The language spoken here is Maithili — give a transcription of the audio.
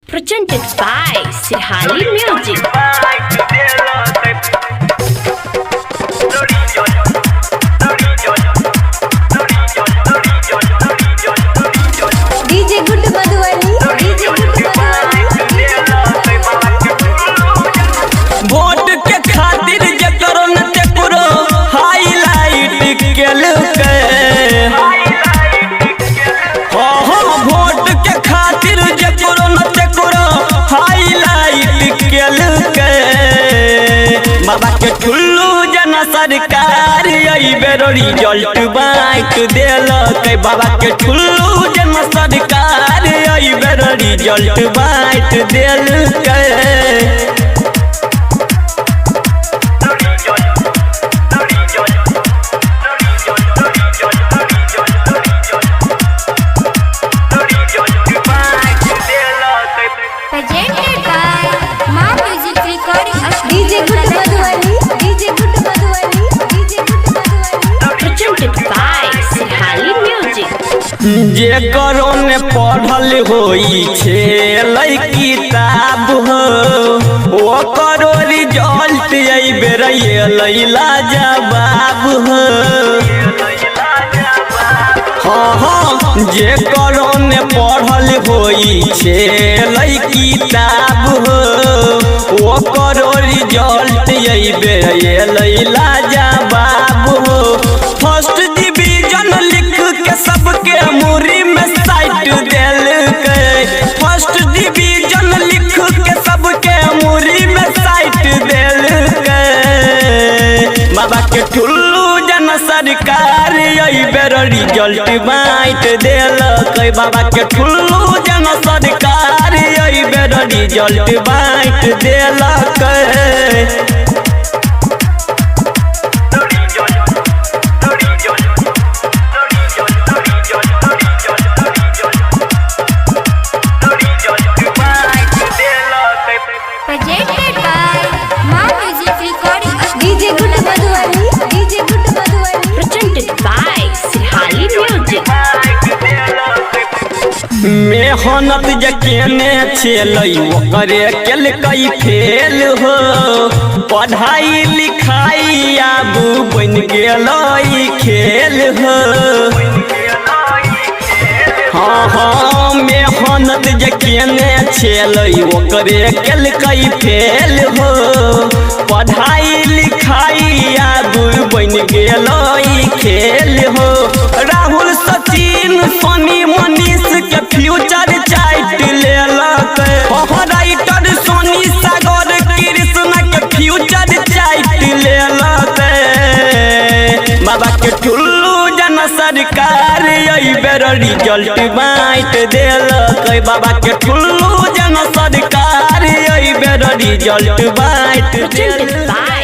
Presented by Sirhali Music. DJ good Madhubani, DJ good Madhubani, DJ good Madhubani. Vote के खातिर जकरो न तेकरो हाईलाइट केलकै। हो हो, वोट के खातिर जकरो न तेकरो हाईलाइट केलकै। बाबा के ठुल्लू जना सरकार अई बेर रिजल्ट बाँट देलकै। बाबा के ठुल्लू जना सरकार अई बेर रिजल्ट बाँट देलकै। Presented by Ma Music Recording DJ Studio. Good Madhubani, DJ good Madhubani, DJ good Madhubani. Presented by Sirhali Music. जे करो ने पढ़ल होई छेलै किताब हो, ओ करो रिजल्ट अई बेर एलै लाजवाब हो। हाँ हाँ, जे करो ने पढ़ल होई छेलै किताब हो, ओ करो रिजल्ट अई बेर एलै लाजवाब हो। फर्स्ट डिवीजन लिख के सबके मुरी में साइट देलकै। फर्स्ट डिवीजन लिख के सबके मुरी में साइट देलकै। बाबा के ठुल्लू जन सरकार अई बेर रिजल्ट बाँट देलकै। बाबा के ठुल्लू जन सरकार अई बेर रिजल्ट बाँट देलकै। Presented by Ma Music Recording Studio. DJ good Madhubani, DJ good Madhubani. Presented by Sirhali Music. मेहनत जे केने छेलै ओकरे केलकै फेल हो, पढ़ाई लिखाई आबू बनि गेलै खेल हो। हाँ हाँ, मेहनत जे केने छेलै ओकरे केलकै फेल हो, पढ़ाई लिखाई आबू बनि गेलै खेल हो। राहुल सचिन सोनी मनीष के फ्यूचर चाइट लेलकै। हो राइटर सोनी सागर कृष्ण के फ्यूचर चाइट लेलकै। बाबा के ठुल्लू जन सरकार अई बेर रिजल्ट बाँट देलकै। बाबा के ठुल्लू जन सरकार अई बेर रिजल्ट बाँट Presented देलकै। by